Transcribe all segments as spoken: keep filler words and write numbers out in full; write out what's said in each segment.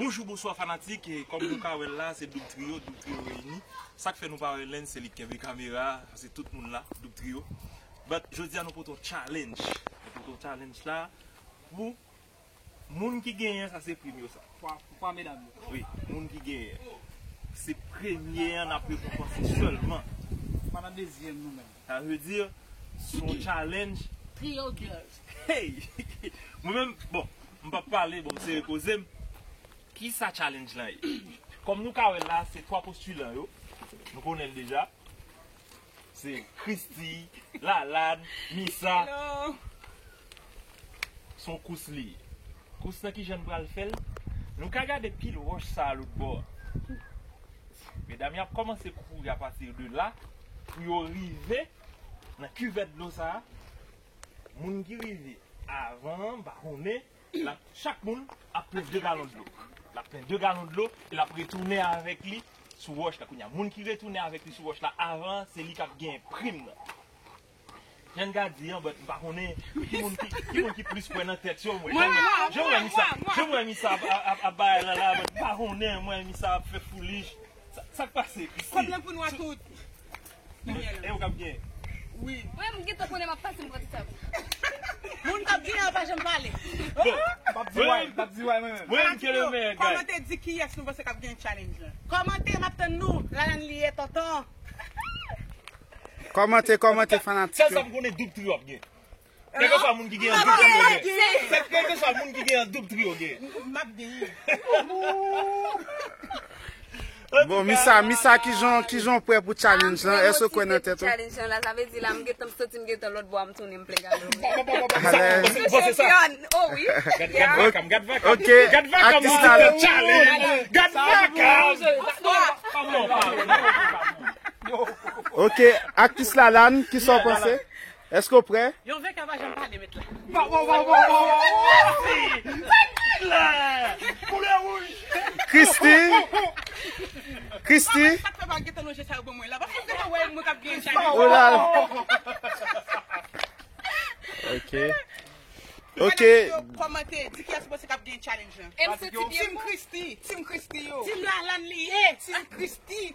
Bonjou, bonswa fanatik, e kòm nou ka wè l la, se Doub Trio, Doub Trio reyini. Sa k fè nou pa wè Lens, se li k kenbe kamera a, se tout moun la, Doub Trio. But jodi a nou pote yon challenge. Nou pote yon challenge la pou moun ki genyen, sa se prim yo sa. Pwa, pwa medam yo. Wi, moun ki genyen. Se premye an n ap rekonpanse sèlman. Pa nan dezyèm nou menm. Sa vle di, se yon challenge. Trio girls. Hey! Mwen menm, bon, m p ap pale, bon, m sere poze m. Ki sa challenge lan ye? Kòm nou ka wè l la, se twa postilan yo. Nou konnen l deja. Se Christy, Lalane, Misa. Hello. Se yon kous li ye. Kous lan ki jan n pral fè l? Nou ka gade pil wòch sa a lòt bò a. Medam yo ap kòmanse kouri apati de la pou yo rive nan kivèt dlo sa a. Moun ki rive avan an, m pa konnen, l ap, chak moun ap pran de galon dlo. L ap pran de galon dlo e l ap retounen avèk li sou wòch la. Kounye a, moun ki retounen avèk li sou wòch la avan, se li k ap gen prim nan. Jan n ka di an, but m pa konnen ki moun ki, ki moun ki plis kwè nan tèt yo, mwen. Mwen, mwen, jan mwen, mwen, Misa, mwen, mwen. Jan mwen, Misa ap, ap, ap, ap bay la, la, but m pa konnen, mwen, Misa ap fè foolish. Sa, sa k pase, Christy? Kòb lan pou nou a tout. E ou k ap gen? Wi. Mwen, m gentan konnen m ap pase, m pran ti sa. Moun k ap gen an pa janm pale. Bon. M ap di way, m ap di way mwen menm. Mwen, m ke le meilleur, guys. Kòmante, di kiyès nou panse k ap gen challenge lan. Kòmante, m ap tann nou. Lalane li ye, tonton. Kòmante, kòmante, fanatik yo. Sèl sa m konnen, Doub Trio ap gen. Kèlkeswa moun ki gen an Doub Trio gen. Kèlkeswa moun ki gen an Doub Trio gen. M ap genyen. Bon, Misa, Misa, kijan, kijan w prè pou challenge lan? Èske w kwè nan tèt ou? Challenge lan la, sa vle di la, m gentan, m santi m gentan lòt bò a, m tounen, m plen gade. Alè. Bon, se sa. Oh wi. Gad, gad vakam, gad vakam. Ok, gad vakam, atis la. Challenge. Gad vakam. Ok, aktris Lalane, kisa w panse? Èske w prè? Yon venkè pa janm pale, mèt la. Bon, bon, bon, bon, bon, bon, bon. Sa ki la? Koulè wouj. Christy. Christy. Sa k fè pa gentan lonje sa yo ban mwen la? Paske w gentan wè mwen k ap gen challenge. Oh la la. Ok. Ok. Kòmante, di kiyès ou panse k ap gen challenge lan. M santi byen. Team Christy, Team Christy yo. Team Lalane li ye. Team Christy.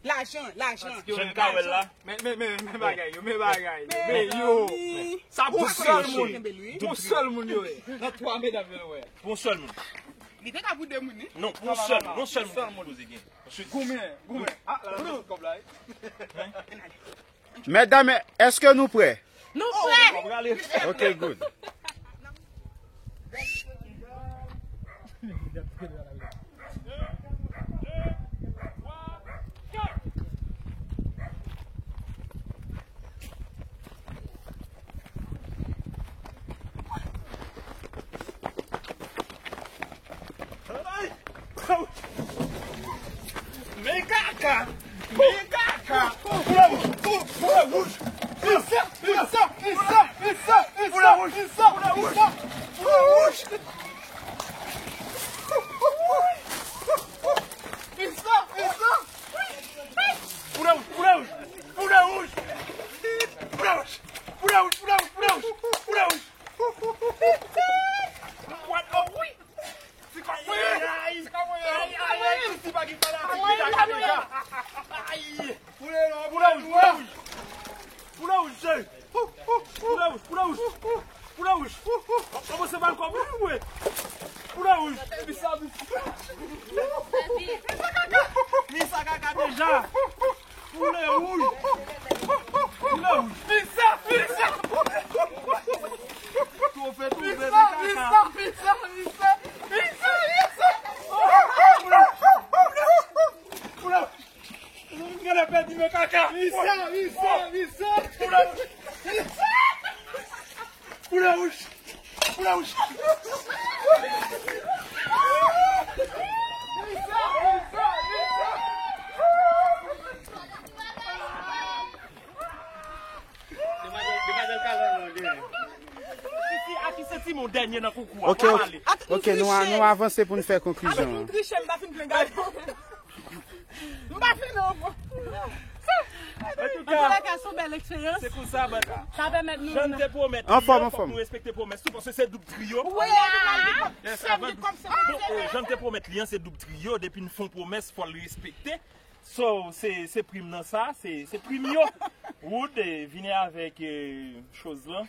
Lajan, lajan. Jan n ka wè l la. Men, men, men, men bagay yo, men bagay yo, men yo. Sa pou yon sèl moun. Pou yon sèl moun yo ye. Nan twa medam yo wè. Pou yon sèl moun. Li te ka pou de moun, wi. Non, pou yon sèl moun. Yon sèl moun ki poze gen. Goumen, goumen. Ah, la, la, kòb la, wi. Medam, èske nou prè? Nou prè! Ok, good. Men kaka! Men kaka! Koulè wouj! Koulè wouj! Isa! Isa! Isa! Isa! Isa! Isa! Isa! Koulè wouj! Isa! Isa! Koulè wouj! Koulè wouj! Koulè wouj! Koulè wouj! Koulè wouj! Koulè wouj! Koulè wouj! Koulè wouj! What? Oh, wi! Ti kòk mwen! Ay, ay, ay, ay, ay, ti pa gen fanatik ki ta ka deja. Ay! Koulè wouj, koulè wouj, koulè wouj, cheri. Koulè wouj, koulè wouj, koulè wouj. Kòmanse ba l kòb, wi, mwen. Koulè wouj. Misa, misa. Misa kaka deja. Koulè wouj. Koulè wouj. Misa, misa. Twofè, twofè, misa, misa, misa, misa, misa. Koulè wouj. Genlè pèdi men kaka. Misa, misa, misa. Koulè wouj. Koulè wouj. Koulè wouj. Misa, misa, misa. Sisi, a ki santiman w dènye nan koukou a? Ok, ok, ok, nou a, nou avanse pou n fè konklizyon an. Avèk yon triche, m pa fin plen gade. M pa fin non. Antouka, se yon bèl eksperyans. Se konsa, bata. Sa pèmèt nou. Jan n te pwomèt li an, fòk nou respekte pwomès tou, paske se Doub Trio. Wi, nou pral gen kòb. Yes, avan Doub. Bon, jan n te pwomèt li an, se Doub Trio. Depi n fè yon pwomès, fò l respekte. So, se, se prim nan sa, se, se prim yo. Wood, eh, vini avèk, eh, choz lan.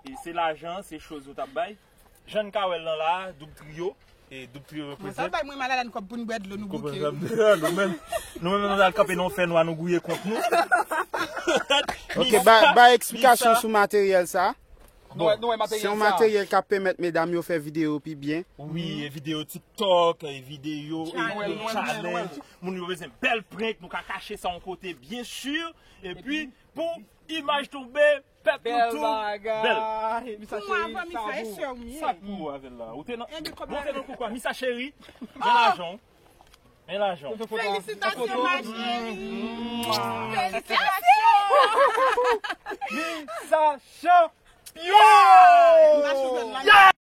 E se lajan, se choz yo t ap bay. Jan n ka wè l lan la, Doub Trio. E Doub Trio reprezant. Mwen, sa bay mwen mal alen kòb pou n bwè dlo, nou bouke. Nou menm, nou menm, nou al kanpe nan fè nwa, nou gouye kont nou. Ok, ba, ba eksplikasyon sou materyèl sa. Bon, se yon materyèl k ap pèmèt medam yo fè videyo pi byen. Wi, e videyo TikTok, e videyo, e challenge. Moun yo bezwen bèl prank, nou ka kache sa yon kote byen si. Epi, pou imaj tonbe, pèp nou tou bèl. Pou mwen, avan Misa, e sè w m ye. Sa k pou ou avè l la? Ou te nan, ou te nan koukou a Misa cheri. Men lajan w. Men lajan w. Felisitasyon, ma cheri. Felisitasyon. Misa chanpyon!